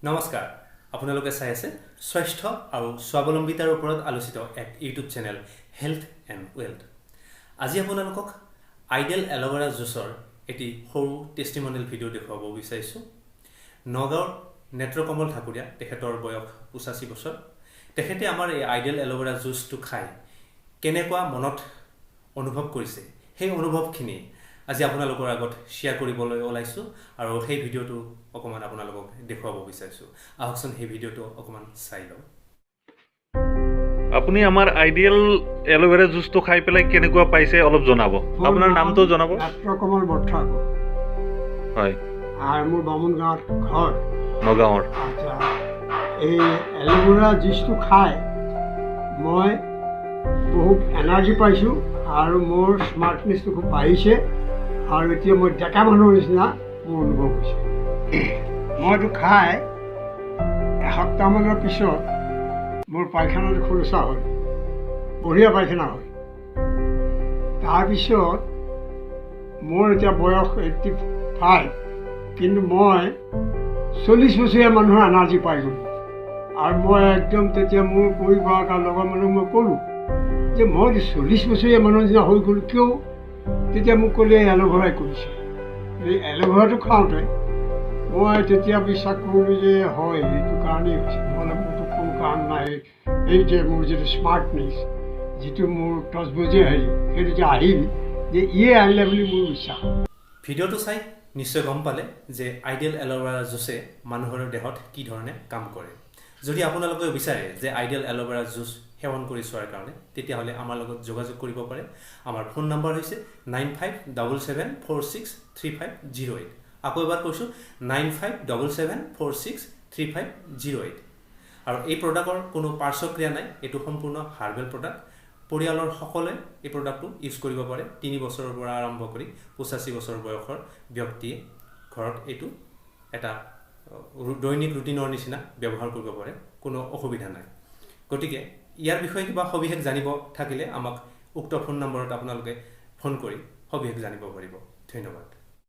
নমস্কাৰ, আপোনালোকে চাই আছে স্বাস্থ্য আৰু স্বাৱলম্বিতাৰ ওপৰত আলোচিত এক YouTube channel health and wealth. আজি আপোনালোকক আইডিয়েল এল'ভেৰা জুচৰ এটি সৰু টেষ্টিমনিয়েল ভিডিঅ' দেখুৱাব বিচাৰিছোঁ। নগাঁৱৰ নেত্ৰকমল ঠাকুৰীয়া, তেখেতৰ বয়স 85 বছৰ। তেখেতে আমাৰ এই আইডিয়েল এল'ভেৰা জুচটো খাই কেনেকুৱা মনত অনুভৱ কৰিছে, সেই অনুভৱখিনি আজি আপোনালোকৰ আগত শ্বেয়াৰ কৰিবলৈ ওলাইছোঁ আৰু সেই ভিডিঅ'টো অকণমান আপোনালোকক দেখুৱাব বিচাৰিছোঁ। আহকচোন, সেই ভিডিঅ'টো অকণমান চাই লওঁ। আপুনি আমাৰ আইডিয়েল এল'ভেৰা জুচটো খাই পেলাই কেনেকুৱা পাইছে, অলপ জনাব। আপোনাৰ নামটো জনাব। নেত্ৰকমল বৰঠাকুৰ। আৰু মোৰ বামুণ গাঁৱত ঘৰ। নগাঁৱৰ। আচ্ছা, এই এল'ভেৰা জুচটো খাই মই বহুত এনাৰ্জি পাইছোঁ আৰু মোৰ স্মাৰ্টনেছটো খুব বাঢ়িছে আৰু এতিয়া মই ডেকা মানুহৰ নিচিনা মোৰ অনুভৱ হৈছে। মই এইটো খাই এসপ্তাহমানৰ পিছত মোৰ পায়খানাটো খোলোচা হ'ল, বঢ়িয়া পায়খানা হ'ল। তাৰপিছত মোৰ এতিয়া বয়স 85, কিন্তু মই 40 বছৰীয়া মানুহৰ এনাৰ্জি পাই গ'লোঁ। আৰু মই একদম তেতিয়া মোৰ পৰিবাৰ আৰু লগৰ মানুহক মই ক'লোঁ যে মই 40 বছৰীয়া মানুহৰ নিচিনা হৈ গ'লোঁ কিয়? তেতিয়া মোক ক'লে, এল'ভেৰাই কৰিছে। এই এল'ভেৰাটো খাওঁতে মই তেতিয়া বিশ্বাস কৰিলোঁ যে হয়, এইটো কাৰণেই হৈছে, নহ'লে মোৰতো কোনো কাৰণ নাই। এই যে মোৰ যিটো স্মাৰ্টনেছ, যিটো মোৰ তজবজীয়া হেৰি, সেইটো যে আহিল যে ইয়ে আনিলে বুলি মোৰ বিশ্বাস। ভিডিঅ'টো চাই নিশ্চয় গম পালে যে আইডিয়েল এল'ভেৰা জুচে মানুহৰ দেহত কি ধৰণে কাম কৰে। যদি আপোনালোকেও বিচাৰে যে আইডিয়েল এল'ভেৰা জুচ সেৱন কৰি চোৱাৰ কাৰণে, তেতিয়াহ'লে আমাৰ লগত যোগাযোগ কৰিব পাৰে। আমাৰ ফোন নম্বৰ হৈছে 9577463508। আকৌ এবাৰ কৈছোঁ, 9577463508। আৰু এই প্ৰডাক্টৰ কোনো পাৰ্শ্বক্ৰিয়া নাই। এইটো সম্পূৰ্ণ হাৰ্বেল প্ৰডাক্ট। পৰিয়ালৰ সকলোৱে এই প্ৰডাক্টটো ইউজ কৰিব পাৰে। 3 বছৰৰ পৰা আৰম্ভ কৰি 85 বছৰ বয়সৰ ব্যক্তিয়ে ঘৰত এইটো এটা দৈনিক ৰুটিনৰ নিচিনা ব্যৱহাৰ কৰিব পাৰে, কোনো অসুবিধা নাই। গতিকে ইয়াৰ বিষয়ে কিবা সবিশেষ জানিব থাকিলে আমাক উক্ত ফোন নম্বৰত আপোনালোকে ফোন কৰি সবিশেষ জানিব পাৰিব। ধন্যবাদ।